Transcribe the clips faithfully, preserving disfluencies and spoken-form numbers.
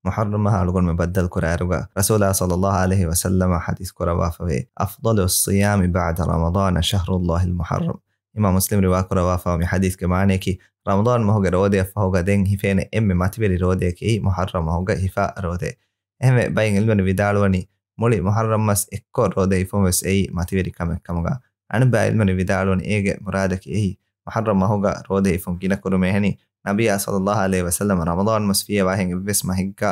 މުޙައްރަމް މަހަށް އަޅުގަނޑުމެން ބައްދަލު ކުރާއިރުގަ، ރަސޫލާ ޞައްލައްލާހު ޢަލައިހި ވަސައްލަމަ ޙަދީޘް ކުރައްވާފަވޭ، "أفضل الصيام بعد رمضان شهر الله المحرم." އިމާމް މުސްލިމް ރިވާކުރައްވާފަވާ މި ޙަދީޘްގެ މާނަޔަކީ، ރަމަޟާން މަހުގެ ރޯދަޔަށް ފަހުގަ ދެން ހިފޭނެ އެންމެ މަތިވެރި ރޯދަޔަކީ މުޙައްރަމް މަހުގަ ހިފާ ރޯދައެއް. އެހެންވެ، ބައެއް ޢިލްމުވެރިން ވިދާޅުވަނީ، މުޅި މުޙައްރަމް މަސް އެއްކޮށް ރޯދަ ހިފުން ވެސް އެއީ މަތިވެރި ކަމެއް ކަމުގަ. އަނެއްބައި ޢިލްމުވެރިން ވިދާޅުވަނީ، އޭގެ މުރާދަކީ އެއީ މުޙައްރަމް މަހުގަ ރޯދަ ހިފުން ގިނަ ކުރުމޭ. އެހެނީ، ނަބިއްޔާ ޞައްލައްލާހު ޢަލައިހި ވަސައްލަމަ ރަމަޟާން މަސް ފިޔަވާހެން އެއްވެސް މަހެއްގަ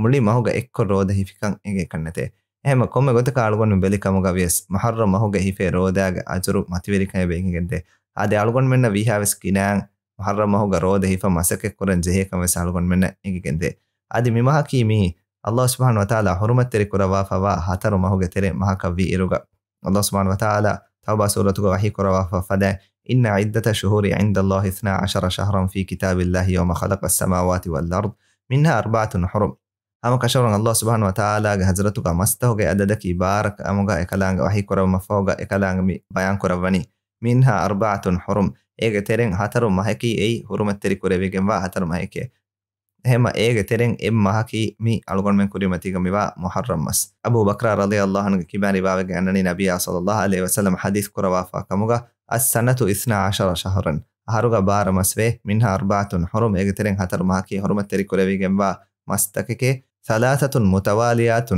މުޅި މަހުގަ އެއްކޮށް ރޯދަ ހިފިކަން އެނގޭކަށް ނެތޭ. އެހެންވެ، ކޮންމެ ގޮތަކަށް އަޅުގަނޑު ބެލި ކަމުގަ ވިޔަސް، މުޙައްރަމް މަހުގަ ހިފޭ ރޯދާގެ އަޖުރު މަތިވެރިކަމެއް ވެ އެނގިގެންދޭ. އަދި އަޅުގަނޑުމެންނަށް ވީހާވެސް ގިނައިން މުޙައްރަމް މަހުގަ ރޯދަ ހިފަން މަސައްކަތްކުރަން ޖެހޭކަން ވެސް އަޅުގަނޑުމެންނަށް އެނގިގެންދޭ. އަދި މި މަހަކީ މީ ﷲ ސުބްޙާނަހޫ ވަތަޢާލާ ޙުރުމަތްތެރި ކުރައްވާފައިވާ ހަތަރު މަހުގެ ތެރެއިން މަހަކަށް ވީއިރުގަ، ﷲ ސުބްޙާނަހޫ ވަތަޢާލާ ތައުބާ ސޫރަތުގަ ވަޙީ ކުރައްވާފަ ފަދައިން، "إن عدة الشهور عند الله اثنا عشر شهرا في كتاب الله يوم خلق السماوات والأرض منها أربعة حرم." ހަމަ ކަށަވަރުން ﷲ ސުބްޙާނަހޫ ވަތަޢާލާގެ ޙަޟްރަތުގަ މަސްތަކުގެ އަދަދަކީ ބާރަ ކަމުގަ އެކަލާނގެ ވަޙީ ކުރައްވުމަށްފަހުގަ އެކަލާނގެ މި ބަޔާން ކުރައްވަނީ، "منها أربعة حرم." އޭގެ ތެރެއިން ހަތަރު މަހަކީ އެއީ ޙުރުމަތްތެރި ކުރެވިގެންވާ ހަތަރު މަހެކޭ. އެހެންމަ އޭގެ ތެރެއިން އެއް މަހަކީ މި އަޅުގަނޑުމެން ކުރިމަތީގަ މިވާ މުޙައްރަމް މަސް. އަބޫ ބަކްރާ ރަޟިޔަﷲ ޢަންހުގެ ކިބައިން ރިވާވެގެން އަންނަނީ ނަބިއްޔާ ޞައްލައްލާހު ޢަލައިހި ވަސައްލަމަ ޙަދީޘް ކުރައްވާފަ ކަމުގަ، "السنة اثنا عشر شهرا." އަހަރުގަ ބާރަ މަސްވޭ، "منها أربعة حرم." އޭގެ ތެރެއިން ހަތަރު މަހަކީ ޙުރުމަތްތެރި ކުރެވިގެންވާ މަސްތަކެކޭ، "ثلاثة متواليات."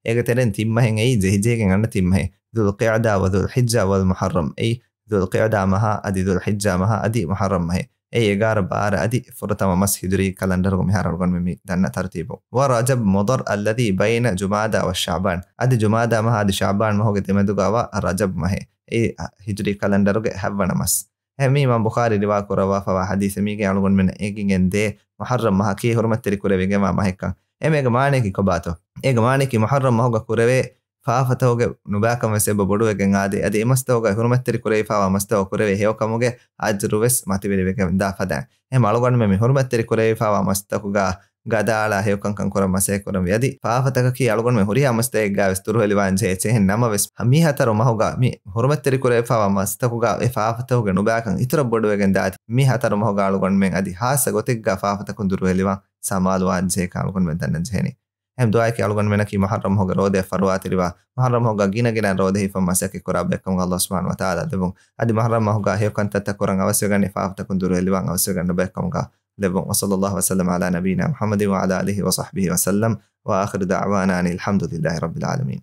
އޭގެ ތެރެއިން ތިންމަހެއް އެއީ ޖެހިޖެހިގެން އަންނަ ތިންމަހެއް، "ذو القعدة وذو الحجة والمحرم." އެއީ ޛުލްޤިޢްދާ މަހާ އަދި ޛުލްޙިއްޖާ މަހާ އަދި މުޙައްރަމް މަހެއް. އެއީ އެގާރަ ބާރަ އަދި ފުރަތަމަ މަސް ހިޖުރީ ކަލަންޑަރުގަ މިހާރު އަޅުގަނޑުމެން މި ދަންނަ ތަރުތީބު. "ورجب مضر الذي بين جمادى وشعبان." އަދި ޖުމާދާ މަހާ އަދި ޝަޢުބާން މަހުގެ ދެމެދުގަ ވާ ރަޖަބް މަހެއް. އެއީ ހިޖުރީ ކަލަންޑަރުގެ ހަތްވަނަ މަސް. އެހެން މި އިމާމް ބުޚާރީ ރިވާ ކުރައްވާފަވާ ޙަދީޘެއް. މީގެ އަޅުގަނޑުމެންނަށް އެނގިގެން ދޭ މުޙައްރަމް މަހަކީ ޙުރުމަތްތެރި ކުރެވިގެންވާ މަހެއްކަން. އެމީގެ މާނަޔަކީ ކޮބާތޯ؟ އޭގެ މާނަޔަކީ މުޙައްރަމް މަހުގަ ކުރެވޭ ފާފަތަކުގެ ނުބައިކަން ވެސް އެބަ ބޮޑުވެގެން އާދޭ. އަދި އެމަސްތަކުގައި ޙުރުމަތްތެރި ކުރެވިފައިވާ މަސްތަކަށް ކުރެވޭ ހެޔޮކަމުގެ އަޖުރު ވެސް މަތިވެރިވެގެން ދާ ފަދައިން. އެހެން އަޅުގަނޑުމެން މި ޙުރުމަތްތެރި ކުރެވިފައިވާ މަސްތަކުގަ ގަދައަޅާ ހެޔޮކަންކަން ކުރަން މަސައްކަތް ކުރަންވީ. އަދި ފާފަތަކަކީ އަޅުގަނޑުމެން ހުރިހާ މަސްތަކެއްގަ ވެސް ދުރުހެލިވާން ޖެހޭ. އެހެން ނަމަވެސް، މި ހަތަރު މަހުގަ މި ޙުރުމަތްތެރި ކުރެވިފައިވާ މަސްތަކުގަ އެ ފާފަތަކުގެ ނުބައިކަން އިތުރަށް ބޮޑުވެގެން ދާތީ، މި ހަތަރު މަހުގަ އަޅުގަނޑުމެން އަދި ހާއްސަ ގޮތެއްގަ ފާފަތަކުން ދުރުހެލިވާން ސަމާލުވާން ޖެހޭކަން އަޅުގަނޑުމެން ދަންނަން ޖެހެނީ. އެހެން ދުޢާއަކީ އަޅުގަނޑުމެންނަކީ މުޙައްރަމް މަހުގެ ރޯދައަށް ފަރުވާތެރިވާ، މުޙައްރަމް މަހުގަ ގިނަ ގިނަ ރޯދަ ހިފަން މަސައްކަތް ކުރާ ބައެއްކަމުގަ ﷲ ސުބްޙާނަހޫ ވަތަޢާލާ ލެއްވުން. އަދި މުޙައްރަމް މަހުގަ ހެޔޮކަންތައްތައް ކުރަން އަވަސްވެގަންނަ ފާފަތަކުން ދުރުހެލިވާން އަވަސްވެގަންނަ ބައެއްކަމުގަ ލެއްވުން. وصلى الله وسلم على نبينا محمد وعلى آله وصحبه وسلم، وآخر دعوانا أن الحمد لله رب العالمين.